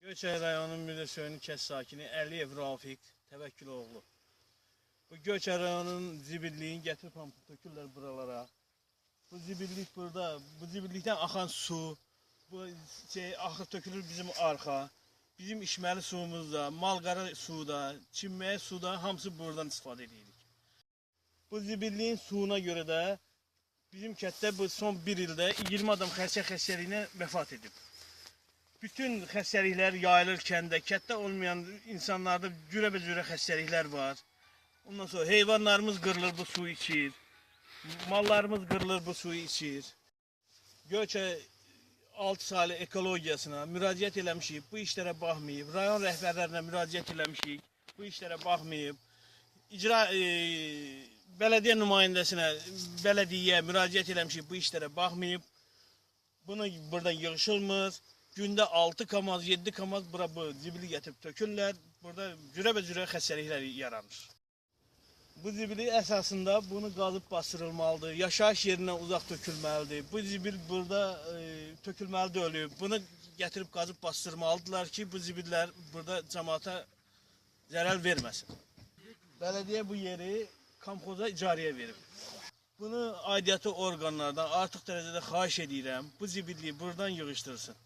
Göyçay rayonunun Mürəşöyünün kənd sakini Əliyev Rafiq Təvəkküloğlu. Bu Göyçay rayonunun zibilliyini gətirib hamısı tökürlər buralara. Bu zibillik burada, bu zibillikdən axan su, bu şey axır tökülür bizim arxa. Bizim içməli suyumuz da, malqara suyu da, çimməyə su da hamısı buradan istifadə edirik. Bu zibilliyin suyuna görə də bizim kənddə bu son bir ildə 20 adam xərçəng xəstəliyinə vəfat edib. Bütün xəstəliklər yayılır kəndə. Kənddə olmayan insanlarda cürəbəcürə xəstəliklər var. Ondan sonra heyvanlarımız qırılır bu suyu içir. Mallarımız qırılır bu suyu içir. Göyçay 6 saylı ekologiyasına müraciət eləmişik. Bu işlərə baxmayıb. Rayon rəhbərlərinə müraciət eləmişik. Bu işlərə baxmayıb. İcra bələdiyyə nümayəndəsinə, bələdiyyəyə müraciət eləmişik. Bu işlərə baxmayıb. Bunu burada yığışılmır. Gündə 6 kamaz, 7 kamaz bura bu zibili gətirib tökürlər. Burada cürəbəcürə xəstəliklər yaranır. Bu zibili əsasında bunu qazıb basdırılmalıdır. Yaşayış yerindən uzaq tökülməlidir. Bu zibil burada tökülməli də ölüb. Bunu gətirib qazıb bastırmalıdırlar ki, bu zibillər burada cəmaata zərər verməsin. Bələdiyyə bu yeri komxoza icarəyə verib. Bunu aidiyyatı orqanlardan artıq dərəcədə xahiş edirəm. Bu zibilliyi buradan yığışdırsın.